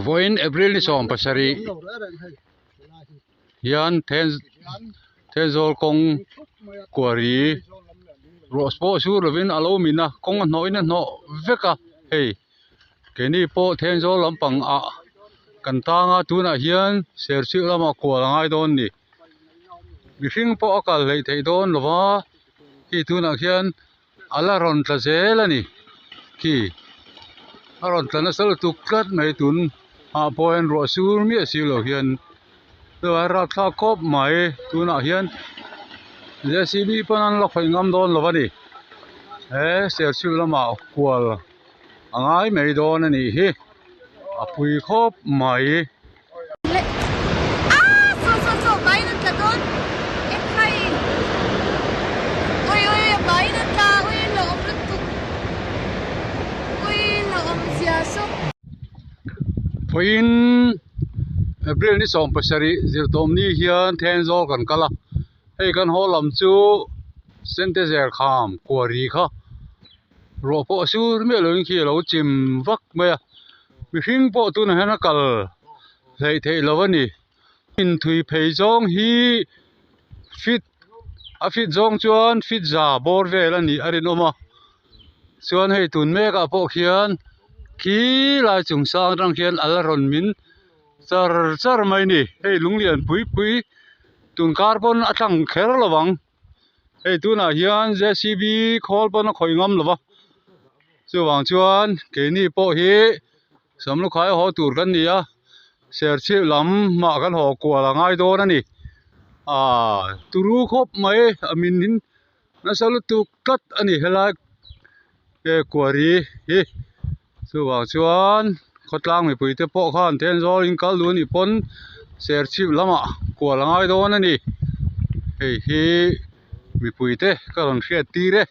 Vawiin April ni 17 hian Thenzawl kawng kuari ruah pawh sur lovin a lo min a kawng a hnawhin a hnawh vek a hei keini pawh Thenzawl lampang ah kan tang a tunah hian Serchhip lamah kual a ngai dawn a ni mihring pawh a kal hleih theih dawn lo va hei tunah khian. A la rawn tla zel a ni khi a rawn tla nasa lutuk tlat mai tun ah pawh hian ruah sur miah si lo hian chuan rapthlak khawp mai tunah hian j c b pawn an la khawih ngam dawn lo a ni he serchhip lamah kual a ngai mai dawn a nih hi a pui khawp mai. Vawiin April ni 17 zirtawmni hian Thenzawl kan kal a hei kan haw lam chu Sentezer kham kuari kha ruah pawh a sur miah lovin khi a lo chim vak mai a mihring pawh tunah hian a kal hleih theih loh a ni inthui phei zawng hi fit a fit zawng chuan fit za bawr vel a nih a rinawm a chuan hei tun mek ah pawh khian khi lai chung sang atang khian a la rawn min char char mai a ni hei lunglian pui pui tun kar pawn a tlang kher lo vang. Hei tunah hian j c b khawl pawn a khawih ngam lo va chuvang chuan keini pawh hi samlukhai haw tur kan ni a serchhip lam mah kan haw kual a ngai dawn a ni ah turu khawp mai a min in nasa lutuk tlat a ni helai e kuari hi chuvang chuan khawtlang mipui te pawh khan Thenzawl in kal duh anih pawn serchhip lamah kual a ngai dawn a ni hei hi mipui te ka rawn hriat tir e.